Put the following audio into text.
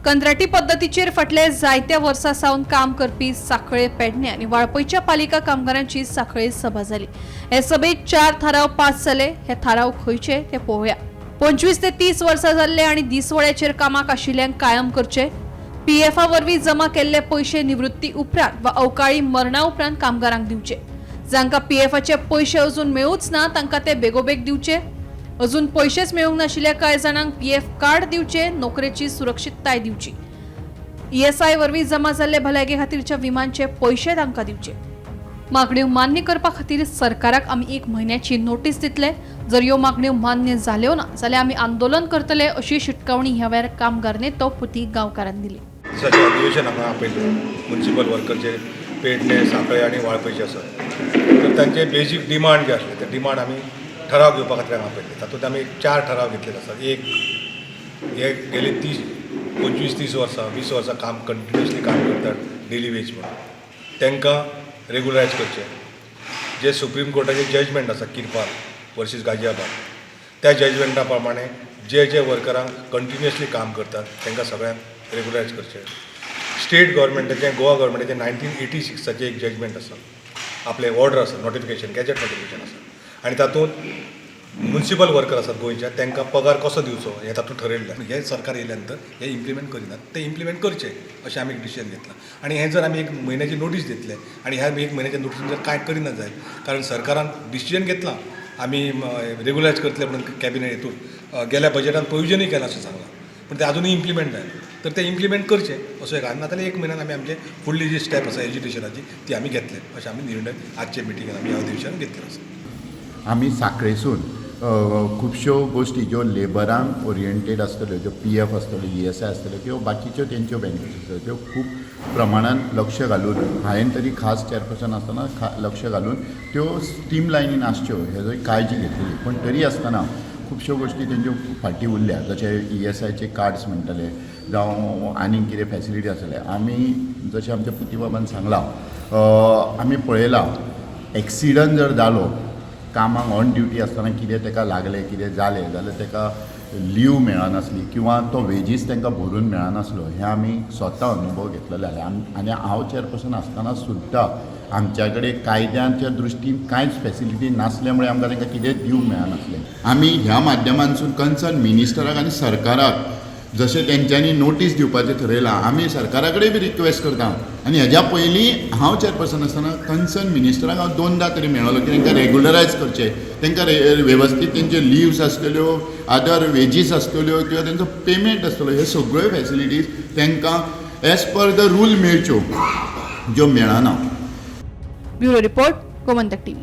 कंत्राटी पद्दतीचेर फाटले जायत्या वर्सां सावन काम करपी सांखळे, पेडणे आनी वाळपयच्या पालिका कामगारांची सांखळे सभा जाली. हे सभेत चार थाराव पास जाले. हे थाराव खंयचे ते पळोवया. 25 ते 30 वर्सां जाल्ले आनी दिसवड्याचेर कामाक आशिल्ल्यांक कायम करचे. पीएफा वरवीं जमा केल्ले पयशे निवृत्ती उपरांत वा अवकाळी मरणा उपरांत कामगारांक दिवचे. जांकां पीएफाचे पयशे अजून मेळूच ना, तांकां ते बेगोबेग दिवचे. अजून पयशेच मेळूंक नाशिल्ल्या कांय जाणांक पीएफ कार्ड दिवचे. नोकरेची सुरक्षितताय दिवची. ईएसआय वरवीं जमा जाल्ले भलायके खातीरच्या विमांचे पयशे तांकां दिवचे. मागण्यो मान्य करपा खातीर सरकाराक आमी एक म्हयन्याची नोटीस दितले. जर ह्यो मागण्यो मान्य जाल्यो ना जाल्यार आमी आंदोलन करतले, अशी शिटकावणी ह्या वेळार कामगार नेतो पुती गांवकारान दिली. दिसाचें अधिवेशन हांगा आपयलें. मुन्सिपल वर्करचे पेडणे, सांखळे आनी वाळपयचे आसात, तर तांचे बेजीक डिमांड जे आसले, ते डिमांड आमी ठराव घेवपा खातीर हांगा आपयल्ले. तातूंत आमी चार ठराव घेतलेले आसात. एक, हे गेले 30, 25, 30 वर्सां, 20 वर्सां काम कंटिन्युअसली काम करतात डेली वेज म्हणून, तांकां रेगुलरायज करचें. जे सुप्रीम कोर्टाचें जजमेंट आसा, किरपाल वर्सीस गाजियाबाद, त्या जजमेंटा प्रमाणे जे जे वर्करांक कंटिन्युअसली काम करतात, तांकां सगळ्यांक रेगुलरायज करचें. स्टेट गव्हर्मेंटाचें, गोवा गव्हर्मेंटाचें 1986चें एक जजमेंट आसा, आपलें ऑर्डर आसा, नोटिफिकेशन, गॅजेट नोटिफिकेशन आसा आनी तातूंत मुन्सिपल वर्कर आसात गोंयच्या, तांकां पगार कसो दिवचो हें तातूंत ठरयल्लें. हें सरकार येयल्या नंतर हें इम्प्लिमेंट करिनात, तें इम्प्लिमेंट करचें अशें आमी एक डिसिजन घेतलां. आनी हें जर आमी एक म्हयन्याची नोटीस दितले आनी ह्या एक म्हयन्याच्या नोटीसीन जर कांय करिना जायत, कारण सरकारान डिसिजन घेतलां, आमी रेगुलरायज करतले म्हणून कॅबिनेट हितून गेल्या बजेटान प्रोविजनूय केलां अशें सांगलां, पूण तें आजुनूय इम्प्लिमेंट जायना, तर तें इम्प्लिमेंट करचें असो एक. आनी नाजाल्यार एक म्हयन्यान आमी आमचे फुडली जी स्टेप आसा एजिटेशनाची, ती आमी घेतले, अशें आमी निर्णय आजचे मिटिंगेन आमी ह्या अधिवेशनान घेतले आसा. आमी सांखळेसून खुबश्यो गोश्टी ज्यो लेबरांक ओरिएंटेड आसतल्यो, ज्यो पीएफ आसतल्यो, ईएसआय आसतल्यो किंवा बाकीच्यो तेंच्यो बेनिफिट्स आसतल्यो, त्यो खूब प्रमाणान लक्ष घालून, हांवें तरी खास चॅरपर्सन आसतना लक्ष घालून त्यो स्ट्रीम लायनीन आसच्यो हेजो काळजी घेतलेली. पूण तरी आसतना खुबश्यो गोश्टी तेंच्यो फाटीं उरल्या, जशे ईएसआयचे कार्ड्स म्हणटले जावं आनीक कितें फॅसिलिटी आसतले. आमी जशें आमच्या पुतीबाबान सांगलां, आमी पळयलां, एक्सिडंट जर जालो कामाक, ऑन ड्युटी आसतना कितें ताका लागलें, कितें जालें जाल्यार ताका लीव मेळनासली किंवा तो वेजीस तांकां भरून मेळनासलो. हें आमी स्वता अनुभव घेतलेले आसा. आनी हांव चॅरपर्सन आसतना सुद्दां आमच्या कडेन कायद्याच्या दृश्टीन कांयच फॅसिलिटी नासल्या मुळे आमकां तांकां कितेंच दिवंक मेळनासलें. आमी ह्या माध्यमांतसून कन्सर्न मिनिस्टराक आनी सरकाराक, जशें तेंच्यांनी नोटीस दिवपाचें थरयलां, आमी सरकारा कडेन बी रिक्वेस्ट करता. आनी हेज्या पयलीं हांव चॅरपर्सन आसतना कन्सर्न मिनिस्टराक हांव दोनदां तरी मेळ्ळो की तांकां रेगुलरायज करचें, तांकां वेवस्थीत तेंच्यो लिव्स आसतल्यो, अदर वेजीस आसतल्यो किंवा तेंचो पेमेंट आसतलो, हे सगळ्यो फॅसिलिटीज तांकां एज पर the rule मेळच्यो, ज्यो मेळना. Bureau report, Gomantak TV.